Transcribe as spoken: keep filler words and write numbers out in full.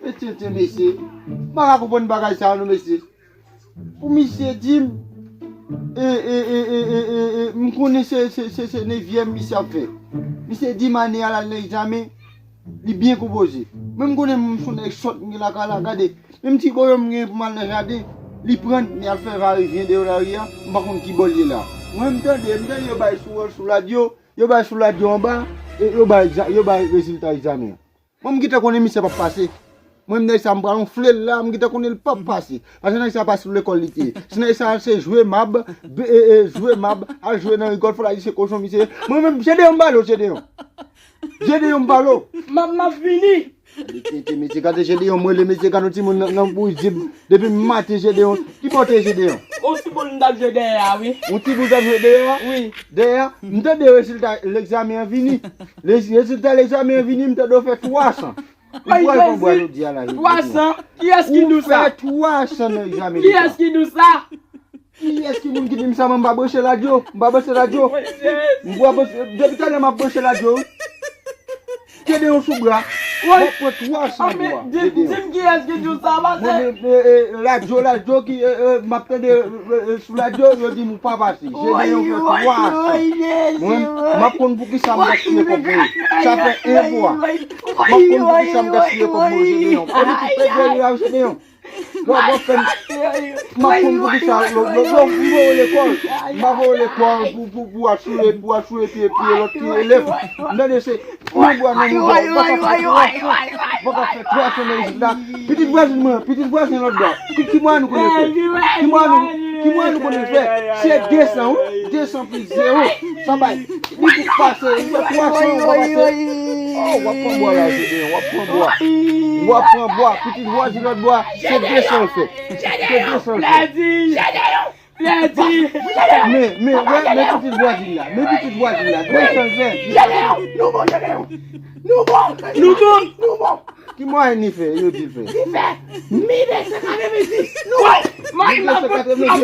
Mesye, mesye, mesye. M pa ka konprann bagay sa yo, non, mesye. Pou misye di m, e, e, e, e, e, e, e, m konnen se, se, se, se nevyèm misye ap fè. Misye di m ane a l al nan egzamen, li byen konpoze. Men m konnen m se yon nèg sòt, m gen lakay la, gade. Menm ti boyon m gen pou m al nan jaden, li pran l, li al fè varevyen deyò lari a, m pa konn ki bò l ye la. Mwen, m tande, m tande yo bay sou, sou radyo, yo bay sou radyo anba, e yo bay egza-, yo bay rezilta egzamen an. Mwen, m gentan konnen misye p ap pase. Mwen, nèg sa, m pral wonfle l la, m gentan konnen l p ap pase. Paske nèg sa pa sou lekòl li te ye. Si nèg sa se jwe mab, be-, e, e, jwe mab, al jwe nan rigòl, fò l al di se kochon misye ye. Mwen menm, Jedeyon m pale w, Jedeyon. Jedeyon m pale w. M ap, m ap vini. Gade tenten mesye, gade Jedeyon, m rele mesye, gade yon timoun nan, nan bouch di m, depi maten Jedeyon, ki bò te Jedeyon? Yon ti boul m t ap jwe dèyè a, wi. Yon ti boul t ap jwe dèyè a? Wi. Dèyè a? M tande rezilta legzamen an vini. Le-, rezilta legzamen an vini, m tande w fè twa san. Ou pral pran bwa jodi a la, Jedeyon. Twa san? Kiyès ki di w sa? Ou fè twa san nan egzamen deta. Kiyès ki di w sa? Kiyès ki moun ki di m sa? Mwen m pa branche radyo, m pa branche radyo. M pa branche, depi talè m ap branche radyo, wi. Jedeyon sou bra. Woy. Mwen pran twa san nan bwa, Jedeyon. Di m kiyès ki di w sa, pase. Mwen, e, e, e, radyo, radyo ki, e, e, m ap tande, e, e, sou radyo, yo di m ou pa pase. Jedeyon fè twa san. Mwen, m ap konn poukisa m gaspiye kòb mwen. Sa fè en mwa. M ap konn poukisa m gaspiye kòb mwen, Jedeyon. Kòb ou tou pèdi a, Jedeyon. W ap, w ap fè m, m ap konn poukisa, yo, yo, yo, m voye w lekòl. M pa voye w lekòl pou, pou, pou asire, pou asire pye, pye lòt ki elèv. M tande se, men bwa nan men bwa, w pa ka fè twa san, w pa ka fè twa san nan isit la. Pitit vwazin mwen, pitit vwazin lòt bò. Ki, ki mwayen nou konnen fè? Ki mwayen nou, ki mwayen nou konnen fè? Se de san, wi. De san plis zewo. Sa bay. Li pou pase, li fè twa san, w pa pase. Oh, w ap pran bwa la, Jedeyon, w ap pran bwa. W ap pran bwa, pitit vwazin lòt bò a, se de san l fè. Se de san l fè. Men, men, wè, men pitit vwazin la, men pitit vwazin la, de san l fè. Nou bon, Jedeyon. Nou bon, Jedeyon. Nou bon. Nou bon. Ki mwayen li fè, yo di l fè? Li fè mil de san katrevenndis. Nou bon. Mil de san katrevenndis.